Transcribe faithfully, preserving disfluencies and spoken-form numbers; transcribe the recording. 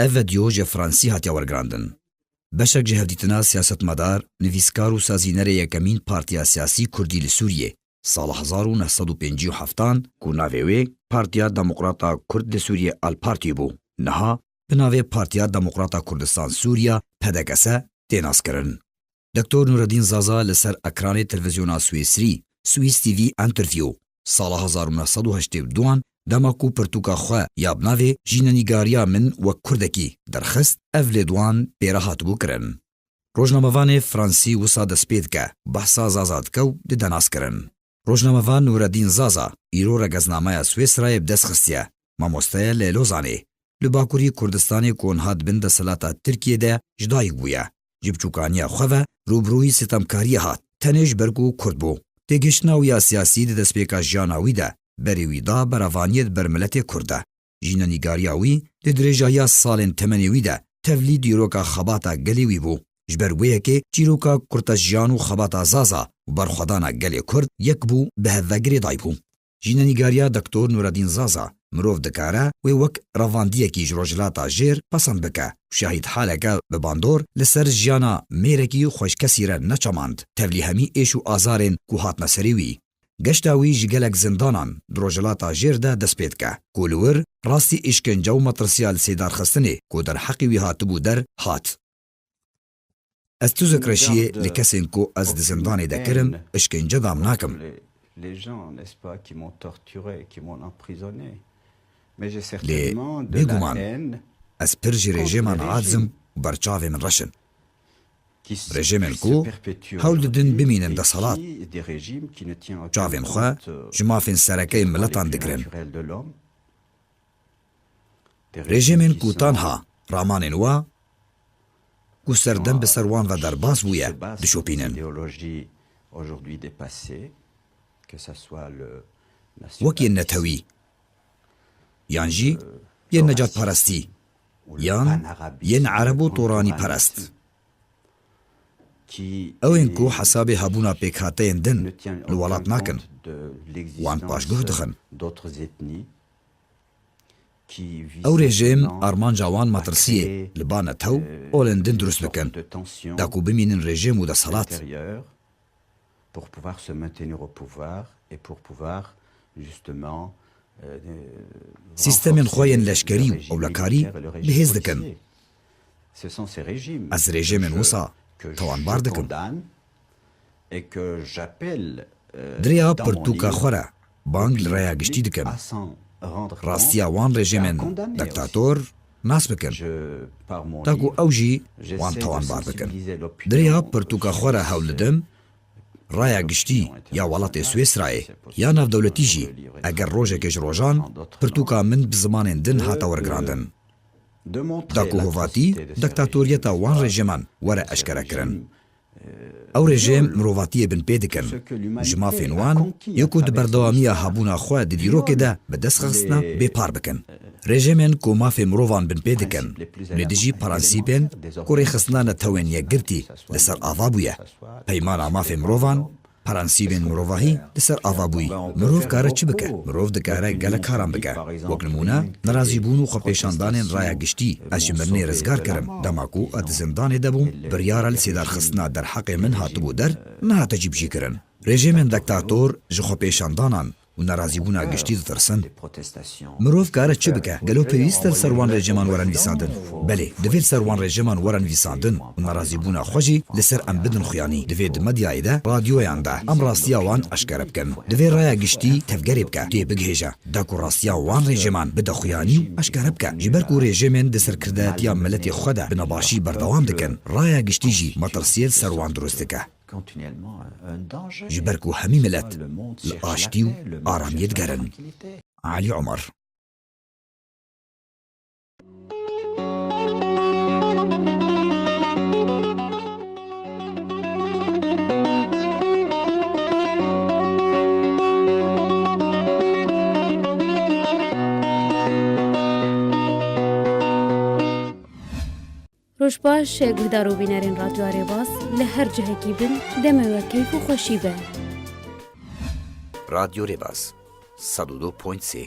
Ev vedyo ji Fransî hatiye wergirandin. Beşek ji hevdîtina siyasetmedar, nivîskar û sazînerê yekemîn partiya siyasî kurdî li Sûriyê, sala hezar û neh sed û pêncî û heftan, ku navê wê Partiya Demokrata Kurd li Sûriyê, Al Partî bû, niha bi navê Partiya Demokrata Kurdistan Sûriya, P D K S, tê naskirin. Doktor Nureddîn Zaza li ser ekranê televîzyona Swêsrî, Swiss T V Interview, sala hezar û neh sed û heştê û duan, dema ku pirtûka xwe ya bi navê Jînenîgariya min wek Kurdekî derxist, ev lêdwan pê re hatibû kirin. Rojnamevanê Fransî wisa dest pê dike, behsa Zaza dike û dide naskirin. Rojnamevan Nureddîn Zaza îro regeznameya Swêsrayê bi dest xistiye. Mamoste ye li Lozanê. Li Bakurî Kurdistanê ku niha di bin desthilata Tirkiyê de ji dayik bûye. Ji biçûkaniya xwe ve rûbirûyî sitemkariyê hat. Tenê ji ber ku Kurd bû. Têgihiştina wî ya siyasî di destpêka jiyana wî de berê wî da berevaniyê di ber miletê Kurd de. Jînenîgariya wî di dirêjahiya salên temenê wî de tevlî dîroka xebata gelê wî bû. Ji ber wê yekê çîroka kurtejiyan û xebata Zaza û berxwedana gelê Kurd yek bû, bi hev ve girêdayî bû. Jînenîgariya Doktor Nureddîn Zaza mirov dikare wê wek revandiyekî ji Rojhilata Jêr pesend bike û şahîdhaleke bi bandor li ser jiyana mêrekî xweşkesî re neçamand, tevlî hemî êş û azarên ku hatine serê wî. Geşta wî ji gelek zindanan di Rojhilata Jêr de dest pê dike, ku li wir rastî îşkence û metirsiya li sêdarxistinê ku derheqê wî hatibû der, hat. Ez tuzek reşiyê li kesên ku ez di zindanê de kirim, îşkence dam nakim. Lê bêguman, ez pir ji rejêma neaciz im û berçavê min reş in. Rejêmên ku hewl didin bimînin desthilat, çavên xwe ji mafên sereke yên miletan digirin. Rejêmên ku tanha ramanên wa ku serdem bi ser wan ve derbas bûye, dişopînin. Wek yên netewî, yan jî yên necatperestî, yan yên ereb û toranî perest. Ew ên ku hesabê hebûna pêkhateyên din li welat nakin, wan paşguh dixin. Ew rejêm armanca wan metirsiyê li ba netew, olên din dirust bikin, da ku bimînin rejêm û desthilat. Sîstemên xwe yên leşkerî û ewlekarî bihêz dikin. Ez rejêmên wisa tawanbar dikim. Di rêya pirtûka xwe re bang li raya giştî dikim. Rastiya wan rejêmên diktator nas bikin, ta ku ew jî wan tawanbar bikin. Di rêya pirtûka xwe re hewl didim, raya giştî ya welatê Swêsrayê ya navdewletî jî, eger rojekê ji rojan pirtûka min bi zimanên din hate wergirandin, da ku hovatî diktatoriyeta wan rejêman were eşkerekirin. Ew rejêm mirovatiyê binpê dikin. Ji mafên wan yê ku di berdewamiya hebûna xwe di dîrokê de bi dest xistine bêpar bikin. Rejêmên ku mafê mirovan binpê dikin, li dijî prensîpên ku Rêxistina Netewên Yekgirtî li ser ava bûye. Peymana mafê mirovan, prensîpên mirovahî li ser ava bûyî. Mirov kare çi bike? Mirov dikare gelek karan bike. Wek nimûne, nerazîbûn û xwepêşandanên raya giştî, ez ji mirinê rizgar kirim. Dema ku ez di zindanê de bûm, biryara li sêdarxistina derheqê min hatibû der, nehate cîbicîkirin. Rejêmên diktator ji xwepêşandanan û nerazîbûna giştî ditirsin. Mirov kare çi bike? Gelo pêwîst e li ser wan rejêman were nivîsandin? Belê, divê li ser wan rejêman were nivîsandin û nerazîbûna xwe jî li ser em bidin xuyanî. Divê di medyayê de, radyoyan de em rastiya wan eşkere bikin. Divê raya giştî tevgerê bike, tê bigihêje. Da ku rastiya wan rejêman bide xuyanî û eşkere bike. Ji ber ku rejêmên di serkirdayetiya miletê xwe de bi nebaşî berdewam dikin, raya giştî jî metirsiyê li ser wan dirust dike. Ji ber ku hemî milet li aştî û aramiyê digerin. Elî Omer. Roj baş, guhdar û bînerên Radyoya Rêbaz, li her cihekî bin, deme we keyf û xweşî be. Radyo Rêbaz, sed û du point sê.